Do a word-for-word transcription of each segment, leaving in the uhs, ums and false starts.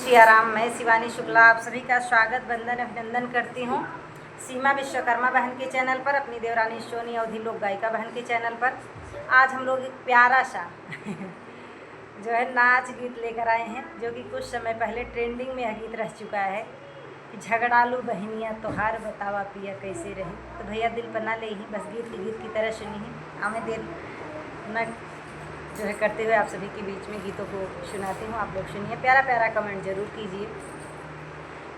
सियाराम, मैं शिवानी शुक्ला आप सभी का स्वागत, वंदन, अभिनंदन करती हूँ सीमा विश्वकर्मा बहन के चैनल पर, अपनी देवरानी सोनी अवधी लोक गायिका बहन के चैनल पर। आज हम लोग एक प्यारा सा जो है नाच गीत लेकर आए हैं, जो कि कुछ समय पहले ट्रेंडिंग में यह गीत रह चुका है कि झगड़ालू बहिनिया तोहार बतावा पिया कैसे रही। तो भैया दिल पर ना ले ही, बस गीत, गीत की तरह सुनी ही। आवे देर न जो है करते हुए आप सभी के बीच में गीतों को सुनाती हूँ, आप लोग सुनिए, प्यारा प्यारा कमेंट जरूर कीजिए।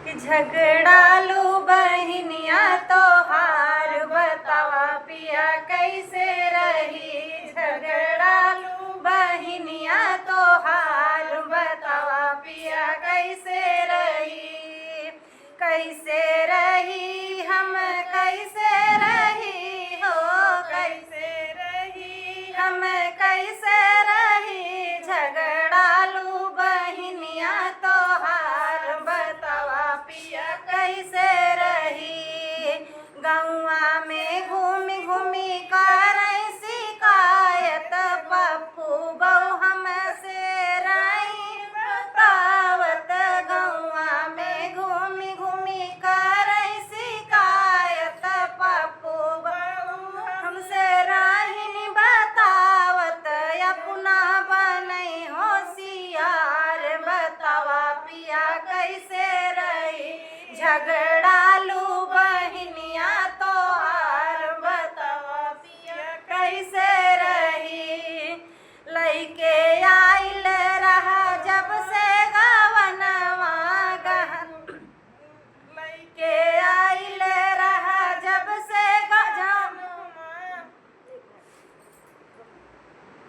कि झगड़ालू बहिनिया तोहार बतावा पिया कैसे रही, झगड़ालू बहिनिया तोहार बतावा पिया कैसे रही, कैसे रही हम, कैसे रही हो, कैसे रही हम, कैसे रही, झगड़ालू बहिनिया तोहार बतावा पिया कैसे रही। गौआ में घूमी घूमी करै शिकायत, पप्पू बहू हमसे रही बतावत। गौआ में घूमी घूमी करै शिकायत, पप्पू बहू हमसे रही बतावत। अपना बनै होशियार बतावा पिया कैसे रही, झगड़ालू बहिनिया तोहार बतावा पिया कैसे रही। लइके आइल